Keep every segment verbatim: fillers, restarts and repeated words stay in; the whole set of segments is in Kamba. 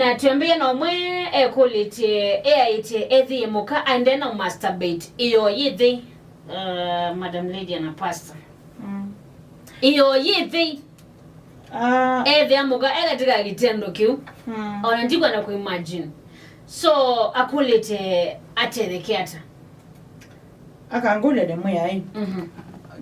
Na twĩambĩĩa na ũmwe ekũlĩtye, eaĩtye ethĩe mũka aendee na masturbate. Ĩyoo yĩthĩ, uh, Madam Lydia na Pastor. Mm. Ĩyoo yĩthĩ. Ah. Ethĩa mũka e katika kitendo kĩu. Mm. Ona ndikwenda kuimagine. So, akũlĩte atetheke ata? Akangũlya nĩ mwĩai. Mhm.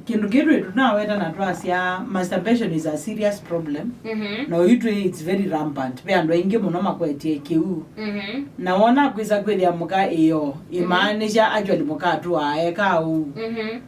Kĩndũ kĩu twĩ tunaweta na twasya masturbation is a serious problem. Mhm. Na oyu twĩ it's very rampant. Ve andũ aingĩ mũno makwetie kĩu. Mhm. Na wona kwĩsa kwĩthĩa mũka ĩyo, mhm, ĩmaanisha actually mũka atũaa eka ũu. Mhm.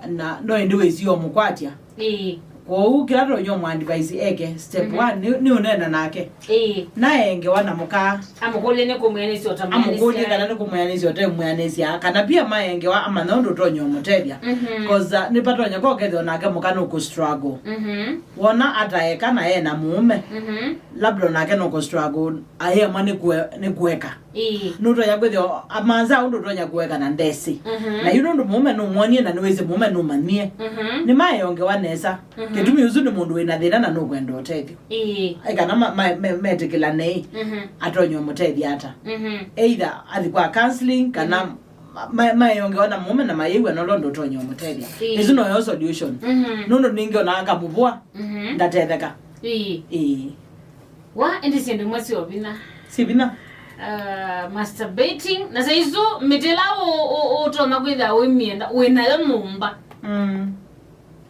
Na no ĩndĩ wĩsio mũkwatya. Ĩĩ. Kwoou kĩla tonya ũmũadvise eke, step, mhm, one, nĩ, nĩ ũneena nake. Ĩĩ. Naengewa na mũka. Amũkũlye nĩ kũmwĩanĩsya ũtamwĩanĩsya. Amũkũlye kana nĩ kũmwĩanĩsya ũtemwĩanĩsya. Kana pia maengewa amanya ũndũ ũtonya ũmũtethya. Mhm. 'Cause, uh, nĩpatonya kwa ũkethĩa onake mũka nũkũ struggle. Mhm. Wona ataeka na ena mũũme. Mhm. Labda onake nũkũ struggle. Ayemwa nĩ kue-, nĩ kũeka. Ĩĩ. Nũtonya kwĩthĩwa amanza ũndũ ũtonya kũeka na ndesĩ. Mhm. Na yu nũndũ mũũme nũmwonie na nĩwĩsĩ mũũme nũmanyie. Mhm. Nĩmaeongewa nesa. Mhm. Kĩtumi ũsu nĩ mũndũ wĩna thĩna na nũkwenda ũtethyo. Ĩĩ. Ai kana ma-, ma-, me-, metĩkĩlanei, mhm, atonya ũmũtethya ata. Mhm. Either athi kwa counseling kana, mhm, ma-, ma-, maeongewa na mũũme na mayĩw'a na ũla ũndũ ũtonya ũmũtethya. Ĩĩ. Ĩsu noyo solution. Mhm. Nũndũ ningĩ ona akamũvũa, mhm, ndatetheka. Ĩĩ. Ĩĩ. Wa, ĩndĩ syĩndũ imwe syo vinya. Syo vinya. Uh, masturbating. Na saa isu, mĩtĩ ĩla ũ-, ũ-, ũtonya kwĩthĩa ũimyenda, wĩ nayo nyũmba. Mm.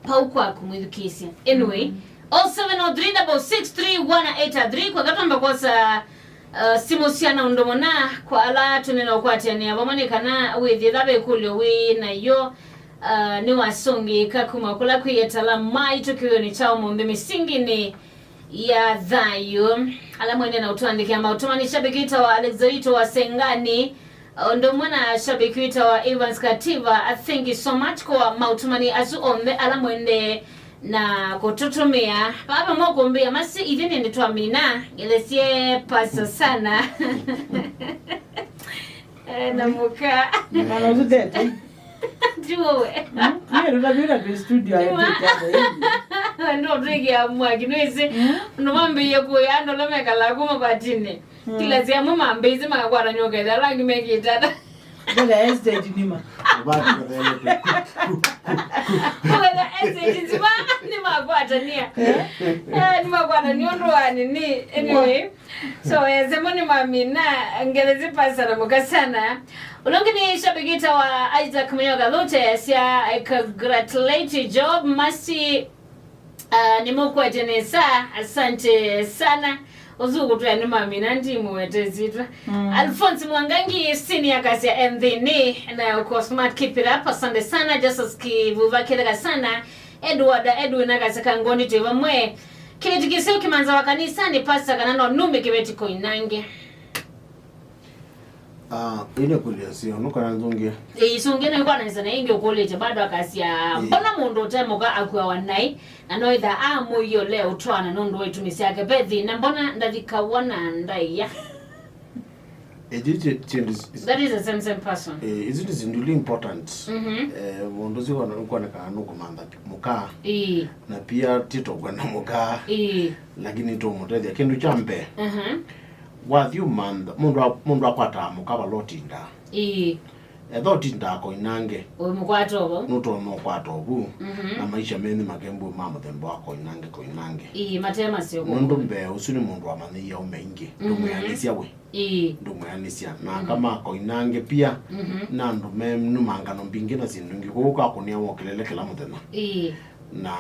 Pau kwaku mwĩthukĩĩsya. Anyway, mm, oh seven oh three double six three one eight three, kwa katwamba kwosa, uh, simũ sya na ũndũ mũna, kwa ala tũnena ũkwatĩanĩa vamwe nĩ kana wĩthĩe ĩla ve ĩkũlyo wĩ nayo, uh, nĩwasũngĩĩka kuma kũla kwĩ etala maitũ kĩwĩonĩ kya ũmũnthĩ mĩsinginĩ ya thayũ. Ala mwende na ũtũandĩkĩa maũtũmani, shabiki wĩtawa Alexaito wa Sengani, ũndũ ũmwe na shabiki wĩtawa Evans Kativa, I thank you so much kwa maũtũmani asu onthe ala mwende na kũtũtũmĩa. Vaa vamwe kũmbĩa masi, ithyĩ nĩndĩ twamina, ngelesye pasa sana. Eh, na mũka. Mana ũsu ndete. Ti wewe. Mm, yeye ndo ndio ndio studio ya Tiwa. Tete hapo hivi. Ndo twĩkĩa mwaki, nĩwĩsĩ. Mm. Ndo mambĩie kũya andũ ala mekalaa kuma vatinĩ. Mm. Kila siamu mambĩĩsĩ makakwata nyoka ĩla, ala angĩ mekĩte ata. Ndele estate nima. Bado kwa tayari. Kwa estate nzima nĩmakwatania. Eh? Eh, nĩmakwatania ũndũ wa nini? Anyway. So, eh, semoni mamina, ngelezi pasa na mũka sana. Ũla ũngĩ nĩ shabiki wĩtawa Isaac Mayoga Lute, sya, eh, congratulate Job Masi, uh, nĩmũkwete nesa, asante sana. Ũsu ũkũtwĩa nĩmamina ndimũwete ĩsyĩtwa. Mm. Alphonse Mwangangi, senior kasi ya M V N, na uko smart, keep it up, asante sana. Justus Kivuva, keleka sana. Edward, Edwin akasya Kangoni twĩ vamwe. Kĩveti kĩseo kĩmanza wa kanisa nĩ pasta kana no nume kĩveti Koinange? Ah, ĩno kũlya sio, nũkana nzũngĩ. Ĩĩ, isungi no ikwananisa na ingĩ ũkũlĩte bado akasya, ĩĩ, mbona mũndũ ũte mũka akuawa naĩ, na no itha amũiole ũtwana nũndũ wa itumi syake? Ve thĩna, mbona ndathikawa na ndaĩa? Ĩĩ, ĩsu ti-, ti-, ti-, That is the same, same person. Eh, isu ti syĩndũ really important. Mhm. Eh, mũndũ ũsu ũkwona-, ũkwonekana nũkũmantha mũka. Ĩĩ. Na pia ti tũkwenda mũka. Ĩĩ. Lakini tũmũtethya. Kĩndũ kya mbee, mhm, wathi ũmantha, mũndũ a-, mũndũ akwataa mũka vala ũtindaa. Ĩĩ. Etha ũtindaa Koinange, ũmũkwata ovo, nũtonya ũkwata ovu, mhm, na maisha menyu makembwe ma mũthemba wa Koinange, Koinange. Ĩĩ, mate maseo. Nũndũ mbee ũsu nĩ mũndũ wamanyĩie aũme aingĩ, mhm, ndũmwĩanĩsya we. Ĩĩ. Ndũmwĩanĩsya. Na, mhm, aka ma Koinange pia, mhm, na andũ me nũma ngano mbingĩ na syĩndũ ingĩ. Kwoou kakũnĩa wokĩlele kĩla mũthenya. Ĩĩ. Na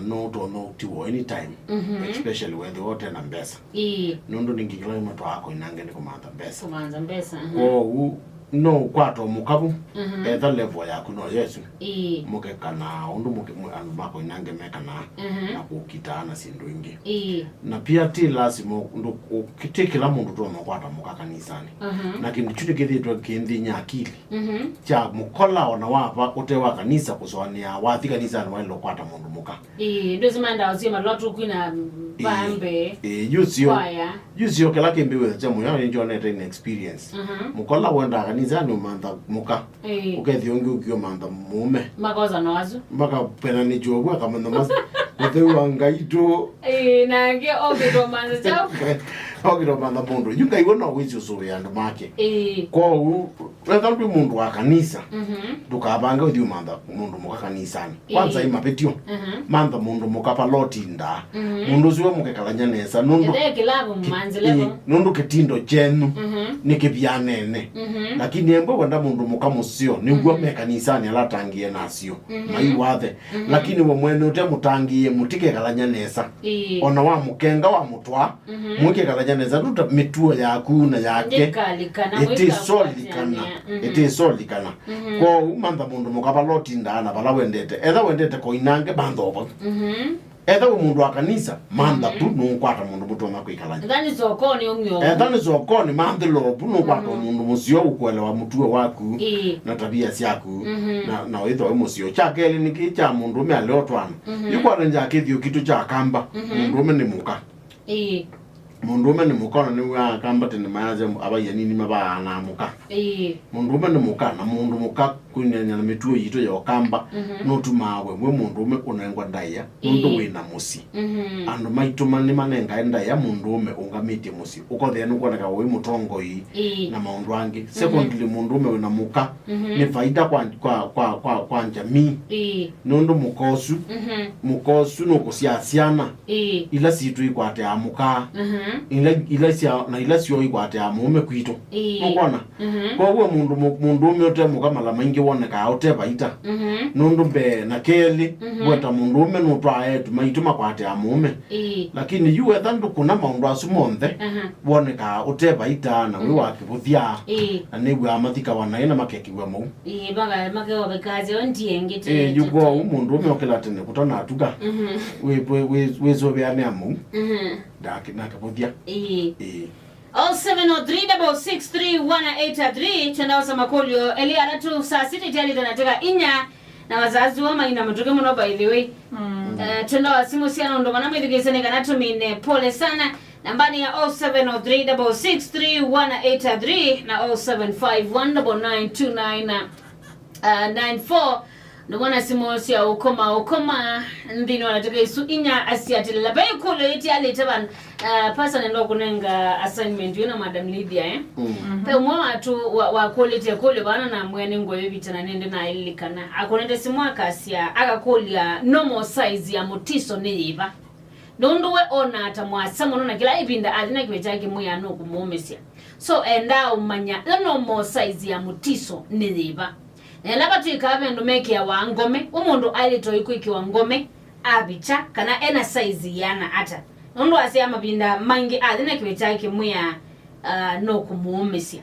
nũtonya ũtiwa anytime, mhm, especially wethĩwa ũte na mbesa. Ĩĩ. Nũndũ ningĩ kĩla kĩmwe twaa Koinange nĩ kũmantha mbesa. Kũmantha mbesa, mhm. Kwoou no ũkwata mũkavu, mhm, etha level yaku no Yesu. Ĩĩ. Mũkekana ũndũ mũke-, mũ-, andũ ma Koinange mekanaa, mhm, na kũkitaa na syĩndũ ingĩ. Ĩĩ. Na pia ti lasima ndũ-, ũ-, ti kĩla mũndũ ũtonya ũkwata mũka kanisanĩ. Mhm. Na kĩndũ kyu nĩkĩthĩtwe kĩnthinya akili. Mhm. Kya mũkola ona wava ũte wa kanisa kũsũanĩa, wathi kanisanĩ waĩle ũkwata mũndũ mũka. Ĩĩ, ndwĩsĩ mandaa ũsie malwa tũkwina, ĩĩ, vambe. Ĩĩ, yu sio. Kwaya. Yu sio kĩla kĩmbĩwĩtha kya mũyo nĩngyonete in experience. Mhm. Mũkola wendaa kanisanĩ ũmantha mũka. Ĩĩ. Ũkethĩa ũngĩ ũkiũmantha mũũme. Makosa no asu. Makapenanĩtw'a ũguo akamantha mas-, mũtheu wa Ngai tu. Ĩĩ, nake okĩtwa manza chao. Okĩte ũmantha mũndũ. Yu Ngai we no wĩsĩ ũsũvĩa andũ make. Ĩĩ. Kwoou, wetha ndwĩ mũndũ wa kanisa, Mhm. ndũkavange ũthi ũmantha mũndũ mũka kanisanĩ. Kwanza Ĩĩ. ĩ mavĩtyo, Mhm. mantha mũndũ mũka vala ũtindaa. Mhm. Mũndũ ũsu we mũkekalany'a nesa. Nũndũ Ĩthe kĩlavu mmanzĩle ĩĩ, vo. nũndũ kĩtindo kyenyu Mhm. nĩ kĩvyanene. Mhm. Lakini embwe wenda mũndũ mũka mũseo, nĩw'o Mhm. me kanisanĩ ala atangĩĩe nasyo. Mhm. Maiwathe. Mhm. Lakini we mwene ũte mũtangĩĩe, mũtikekalany'a nesa. Ĩĩ. Ona wa mũkenga wa mũtwaa, Mhm. mũikekalany'a nesa, nũndũ mĩtuo yaku na yake Ndĩkalikana, ĩtĩsolikana. mũikakwatania. Mhm. Ĩtĩsolikana. Mhm. Kwoou mantha mũndũ mũka vala ũtindaa na vala wendete. Etha wendete koinange, mantha o vau. Mhm. Etha wĩ mũndũ wa kanisa, mantha Mhm. tu nũkwata mũndũ mũtonya kwĩkalany'a. Etha nĩ sokonĩ ũmwe o. Etha nĩ sokonĩ, manthĩla o vu nũkwata Mhm. mũndũ mũseo ũkũelewa mũtuo waku Ĩĩ. na tavia syaku Mhm. na, na wĩthwa wĩ mũseo. Kya kelĩ nĩ kĩĩ kya mũndũũme alea ũtwana. Mhm. Yu kwatangya kĩthiũkitũ kya Akamba, Mhm. mũndũũme nĩ mũka. Ĩĩ. Mũndũũme nĩ mũka, ona nĩw'aa Akamba tene mayasya avaia nini mavaanaa mũka. Ĩĩ. Mũndũũme nĩ mũka, na mũndũ mũka kwĩanana na mĩtuo yitũ ya Ũkamba, Mhm. nũtumaa we wĩ mũndũũme ũnengwa ndaĩa, nũndũ Ĩĩ. wĩ na mũsyĩ. Mhm. Andũ maitũ ma-, nĩmanengae ndaĩa mũndũũme ũngamĩtye mũsyĩ. Ũkothea nũkwoneka wĩ mũtongoi Ĩĩ. na maũndũ angĩ. Mhm. Secondly, mũndũũme wĩ na mũka Mhm. nĩ faida kwa, kwa, kwa, kwa, kwa njamii. Ĩĩ. Nũndũ mũka ũsu, Mhm. mũka ũsu nũkũsyaa syana Ĩĩ. ila sitũ ikwatĩaa mũka, Mhm. ila, ila sya, na ila syoo ikwatĩaa mũũme kwitũ. Ĩĩ. Nũkwona? Mhm. Kwoou mũndũ mũ-, mũndũũme ũte mũka mala maingĩ wonekaa ũte vaita. Mhm. Nũndũ mbee na kelĩ, Mhm. we ta mũndũũme nũtwaa eĩtu maitũ makwatĩaa mũũme. Ĩĩ. Lakini yu wetha ndũkũna maũndũ asu monthe, Aha. wonekaa ũte vaita na wĩ Mhm. wa kĩvũthya. Ĩĩ. Na nĩw'aa mathikawa naĩ na makekĩw'a mou. Ĩĩ, maka-, makewa vikasya ndiengete. Ĩĩ, yu kwoou mũndũũme ũkĩla tene kũtanatuka. Mhm. Wĩ-, wĩ-, wĩ-, wĩsũvĩanĩa mou. Mhm. Ndakĩ-, na kĩvũthya. Ĩĩ. Ĩĩ. Oh seven oh three double six three one eight three, twenda osa makũlyo elĩ atatũ saa sita itialĩte na teka inya, na wazazi wa maina mũtuke mũno, by the way. Mm. Eh, twenda wasimũsya nũndũ kana mwĩthukĩĩsye nĩ kana tũmine pole sana. Namba nĩ ya oh seven oh three double six three one eight three na oh seven five one double nine two nine, uh, nine four. Ndũmona simũ sya ũkoma, ũkoma nthĩnĩ wa ndatĩka isu inya asiatĩlĩla. Ve ĩkũlyo yĩtialĩte vana, uh, pasa nenda kũnenga assignment yu na Madam Lydia, eh? Mm. Mhm. Ve ũmwe watũ wa, wakũlĩte ĩkũlyo vana na mwene ngũa yũvita na nĩndĩ naĩlilikana. Akũnete simũ akasya, akakũlya normal size ya mũtiso nĩ yĩva. Nũndũ we onaa ta mũasa mũno na kĩla ĩvinda athi na kĩwe kyake kĩmwĩaa nũkũmũũmĩsya. So endaa ũmanya ĩla normal size ya mũtiso nĩ yĩva. Na ĩla vatw'ĩkaa ve andũ mekĩawa ngome, we mũndũ aĩlĩte ũikwĩkĩwa ngome avikya kana ena size yĩana ata. Nũndũ asyaa mavinda maingĩ athi na kĩwe kyake kĩmwĩaa, ah, nũkũmũũmĩsya.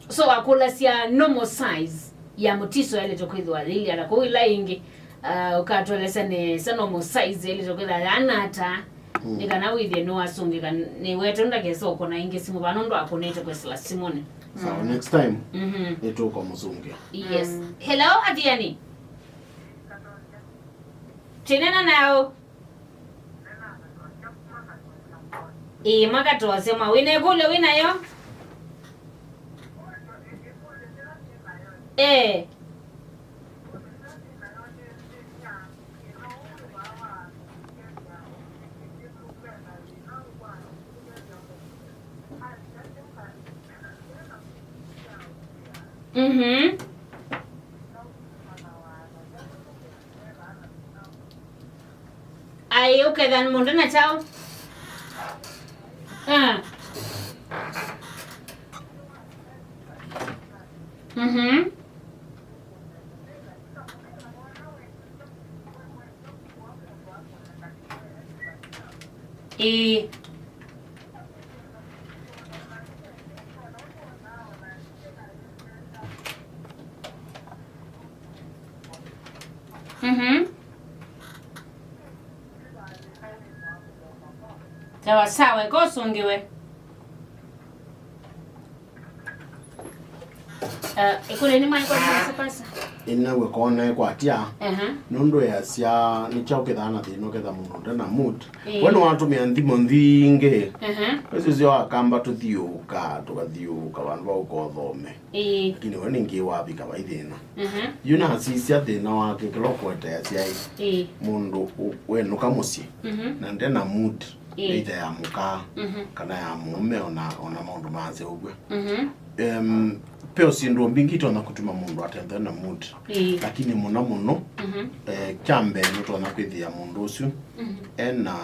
So akũlasya normal size ya mũtiso yaĩlĩte kwĩthĩwa yĩilyĩ ata. Kwoou ĩla ĩngĩ, uh, ũkatũelesya nesa normal size yaĩlĩte kwĩthĩwa yana ata, Mm. nĩ kana wĩthĩe nĩwasũngĩka. Nĩwete ndakesa ũkũna ĩngĩ simũ vaa nũndũ akũnĩte kwĩsĩla simũnĩ. Sawa, Mm. next time, Mhm. nĩtũkũmũsũngĩa. Yes. Mm. Hello, Athiani. Twĩnena nao. Ĩĩ, mwakatosema. Wĩna ĩkũlyo wĩnayo? Ee. Mhm. Ai, ũketha mũndũ na kyaũ? Ah. Mhm. Ĩĩ. Mhm. Sawa sawa, eka ũsũngĩwe. Eh, ĩkũlyo nĩ maĩ kwa nasa pasa. Ĩna we kona ĩkwatya. Aha. Nũndũ yasya nĩ kyaũ kĩthaa na thĩna ũketha mũndũ nde na mood. Ĩĩ. We nĩwatũmĩa nthimo nthingĩ. Aha. Ĩsu syo Akamba tũthiũũka, tũkathiũũka vandũ va ũkothome. Ĩĩ. Lakini we ningĩ wavika vai thĩna. Mhm. Yu nasisya thĩna wake kĩla ũkũeteasya ĩ. Ĩĩ. Mũndũ ũ-, wenũka mũsyĩ. Mhm. Na nde na mood. Ĩĩ. Either ya mũka, mhm, kana ya mũũme, ona, ona maũndũ maanze ũw'o. Mhm. Em, pe o syĩndũ mbingĩ itonya kũtuma mũndũ atenthe na mood. Ĩĩ. Lakini mũno mũno, mhm, eh, kya mbee nũtonya kwĩthĩa mũndũ ũsu, mhm, ena,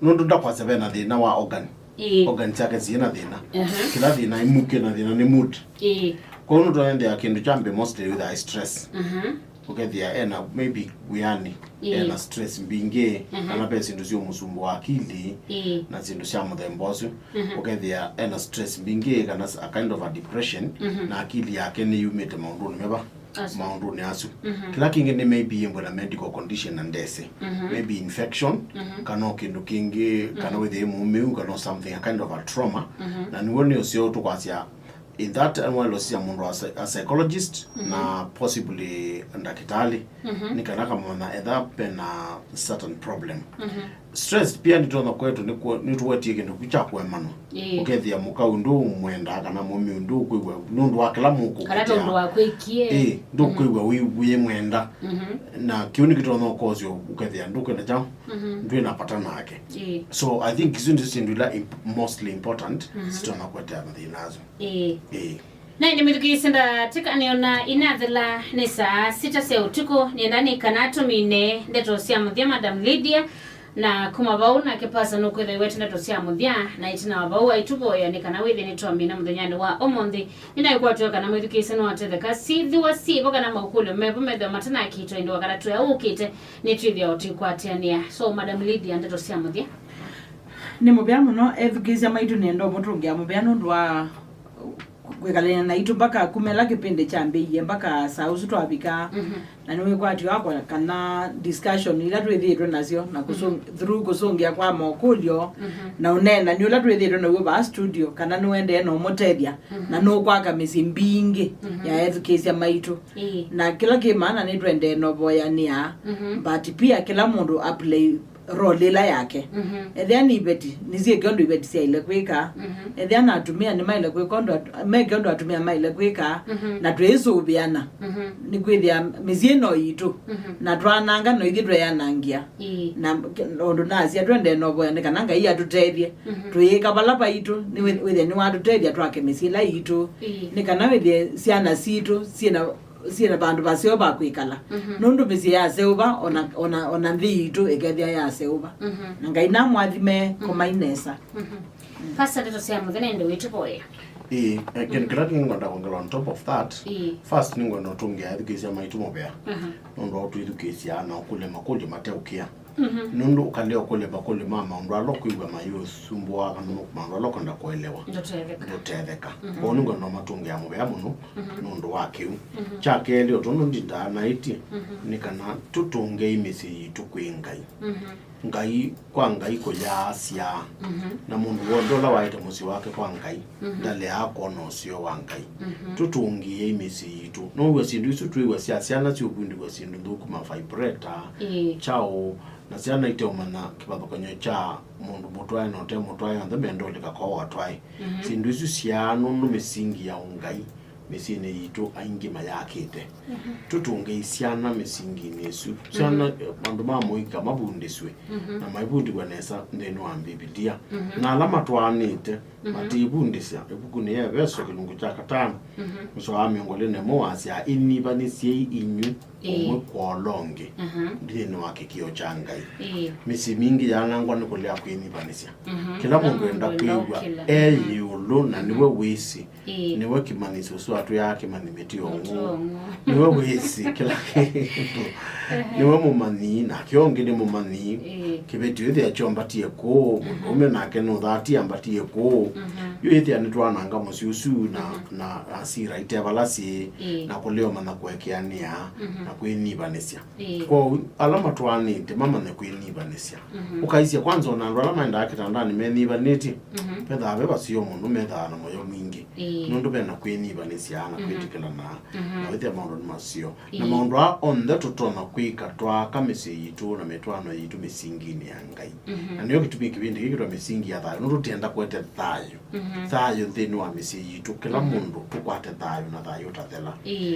nũndũ ndakwasya ve na thĩna wa organ. Ĩĩ. Organ syake syĩ na thĩna. Aha. Kĩla thĩna, ĩmukĩ na thĩna nĩ mood. Ĩĩ. Kwoou nũtonya kwĩthĩa kĩndũ kya mbee mostly wĩthaa stress. Aha. Ũkethĩa ena maybe wĩanĩ, ĩĩ, ena stress mbingĩ, mhm, kana ve syĩndũ syĩ mũsumbu wa akili, ĩĩ, na syĩndũ sya mũthemba ũsu. Mhm. Ũkethĩa ena stress mbingĩ, kana s-, a kind of a depression, mhm, na akili yake nĩyumĩte maũndũnĩ meva, asu, maũndũnĩ asu. Mhm. Kĩla kĩngĩ nĩ maybe ĩmbwe na medical condition na ndesĩ. Mhm. Maybe infection, mhm, kana o kĩndũ kĩngĩ, kana, mhm, wĩthĩe mũmĩu, kana o something, a kind of a trauma. Mhm. Na nĩw'o nĩ ũseo tũkwasya in that, anwalosya mũndũ a psy-, a psychologist, mhm, na possibly ndakĩtalĩ, mhm, nĩ kana kamona etha pena certain problem. Mhm. Stress pia nĩtonya kwetũ nĩkuo-, nĩtũwetie kĩndũ kĩu kya kũemanwa. Ĩĩ. Ũkethĩa mũka ũndũ ũmwenda kana mũmi ũndũ ũkwĩw'a nũndũ wa kĩla mũkũkĩtea. Kana tondũ wakwĩkie. Ĩĩ, ndũkwĩw'a wĩ, wĩ mwenda. Mhm. Na kĩu nĩkĩtonya ũkosyo ũkethĩa ndũkwenda kyaũ, mhm, ndwĩ na vata nake. Ĩĩ. So I think isu nĩsyo syĩndũ ila imp-, mostly important, mhm, sitonya kũetea mathĩna asu. Ĩĩ. Ĩĩ. Na ĩndĩ mĩthukĩĩsye ndatĩka nĩona inathela nĩ saa sita sya ũtukũ, nĩenda nĩ kana tũmine ndeto sya mũthya Madam Lydia, na kuma vau nake pasa nũkwĩthĩwa ĩwete ndeto sya mũthya, na ĩtina wa vau aitũvoya nĩ kana wĩthĩe nĩtwamina mũthenyanĩ wa ũmũnthĩ. Nĩnaĩkwatw'a kana mwĩthukĩĩsya nĩwatetheka, syĩthĩwa syĩvo kana maũkũlyo mevo methĩwa matanakitwa ĩndĩ wakana twĩa ũkĩte, nĩtwĩthĩawa tũikwatĩanĩa. So, Madam Lydia, ndeto sya mũthya. Nĩ mũvea mũno, ethukĩĩsya maitũ nĩenda ũmũtũngĩa mũvea nũndũ wa kwĩkalany'a naitũ mpaka kuma ĩla kĩpindi kyambĩĩie mpaka saa ũsu twavika. Mhm. Na nĩwĩkwatyo wakwa kana discussion ila twĩthĩĩtwe nasyo na kũsũng-, mhm, through kũsũngĩa kwa mokũlyo, mhm, na ũneenani ũla twĩthĩĩtwe naw'o vaa studio, kana nĩũendee na ũmũtethya, mhm, na nũkwaka mĩsyĩ mbingĩ, mhm, ya ethukĩĩsya maitũ. Ĩĩ. Na kĩla kĩ maana nĩtũendee na ũvoyanĩa, mhm, but pia kĩla mũndũ aplay role ĩla yake. Mhm. Ethĩa nĩ iveti, nĩsyĩke ũndũ iveti syaĩle kwĩka. Mhm. Ethĩa na atumĩa nĩmaĩle kwĩka ũndũ at-, meke ũndũ atumĩa maĩle kwĩka, mhm, na twĩĩsũvĩana. Mhm. Nĩkwĩthĩa mĩsyĩ no yitũ, mhm, na twananga no ithyĩ tweanangia. Ĩĩ. Na ke-, ũndũ nasya twendee na ũvoya nĩ kana Ngai atũtethye. Mhm. Tũyĩka vala vaitũ, nĩ wĩ-, wĩthĩe nĩwatũtethya twake mĩsyĩ ĩla yitũ. Ĩĩ. Nĩ kana wĩthĩe syana sitũ syĩna syĩ na vandũ vaseo va kwĩkala. Mhm. Nũndũ mĩsyĩ yaseũva, ona, ona, ona nthĩ yitũ ĩkethĩa yaseũva. Mhm. Na Ngai namwathime, mhm, komai nesa. Mhm. Pastor, ndeto sya mũthenya ĩndĩ wĩtũvoya. Ĩĩ, eh, kĩndũ kĩla kĩngĩ ngwenda kwongela on top of that, ĩĩ, first nĩngwenda ũtũngĩa ethukĩĩsya maitũ mũvea. Aha. Nũndũ wa ũtwĩthukĩĩsya na ũkũlya makũlyo mateũkĩa. Mhm. Nũndũ ũkalea ũkũlya makũlyo ma maũndũ ala ũkwĩw'a mayĩũsumbũa kana maũndũ ala ũkwenda kũelewa. Ndũtetheka. Ndũtetheka. Mhm. Kwoou nĩngwenda ũmatũngĩa mũvea mũno, mhm, nũndũ wa kĩu. Mhm. Kya kelĩ, o tondũ ndindaa naĩtye, mhm, nĩ kana tũtũngei mĩsyĩ yitũ kwĩ Ngai. Mhm. Ngai, kwa Ngai kũyaasya. Mhm. Na mũndũ w'onthe ũla waĩte mũsyĩ wake kwa Ngai, mhm, ndaleaa kwona ũseo wa Ngai. Mhm. Tũtũngĩei mĩsyĩ yitũ. Now'a syĩndũ isu twĩw'a sya syana syũvundĩw'a syĩndũ nthũku, ma vibrator, ĩĩ, kyaũ, na syana iteũmanya kĩvathũkany'o kya mũndũ mũtwae na ũte mũtwae, onthe menda ũlika kwa watwae. Mhm. Syĩndũ isu syaa nũndũ mĩsingi ya ũngai mĩsyĩnĩ yitũ aingĩ mayakĩte. Mhm. Tũtũngei syana mĩsinginĩ ĩsu. Syana, mhm, eh, maũndũ ma mũika mavundĩsw'e, mhm, na maivundĩw'a nesa nthĩnĩ wa Mbivilia. Mhm. Na ala matwaanĩte, mhm, matĩivundĩsya. Ĩvukunĩ ya Eveso kĩlungu kya katano, mhm, mũsoa wa mĩongo ĩlĩ na ĩmwe wasyaa, "Ĩnyivanĩsyei inyw'ĩ, ĩĩ, ũmwe kwa ũla ũngĩ, aha, nthĩnĩ wa kĩkĩo kya Ngai." Ĩĩ. Mĩsyĩ mingĩ yaanangwa nĩ kũlea kwĩnyivanĩsya. Mhm. Kĩla mũndũ enda kwĩw'a e ĩũlũ na nĩwe wĩsĩ. Ĩĩ. Nĩwe kĩmanyĩsyo ũsu atwĩaa kĩmanyĩ mĩtĩ ong'ũ. Nĩwe wĩsĩ kĩla kĩndũ. Ehe. Nĩwe mũmanyĩ, nake ũngĩ nĩ mũmanyĩ. Ĩĩ. Kĩveti ũyĩthĩa kyombatie kũũ, mũndũũme nake nũthatie ambatie kũũ. Mhm. Yu ĩthĩa nĩtwananga mũsyĩ ũsu na, mhm, na asira ite vala syĩ, ĩĩ, na kũlea ũmanya kũekeanĩa, mhm, na kwĩnyivanĩsya. Ĩĩ. Kwoou, ala matwaanĩte mamanye kwĩnyivanĩsya. Mhm. Ũkaisye kwanza ona andũ ala maendaa kĩtandanĩ menyivanĩtye, mhm, vethaa ve vaseo mũno, methaa na mũyo mwingĩ. Ĩĩ. Nũndũ ve na kwĩnyivanĩsya na, mhm, kwĩtĩkĩlana, mhm, na wĩthĩa maũndũ nĩ maseo. Na, ĩĩ, maũndũ aa onthe tũtonya kwĩka twaaka mĩsyĩ yitũ na mĩtwaano yitũ mĩsinginĩ ya Ngai. Mhm. Na nĩyo kĩtumi kĩvĩndĩ kĩkĩtwa mĩsingi ya thayũ, nũndũ tũtienda kũete thayũ. Mhm. Thayũ nthĩnĩ wa mĩsyĩ yitũ, kĩla, mhm, mũndũ tũkwate thayũ na thayũ ũtathela. Ĩĩ.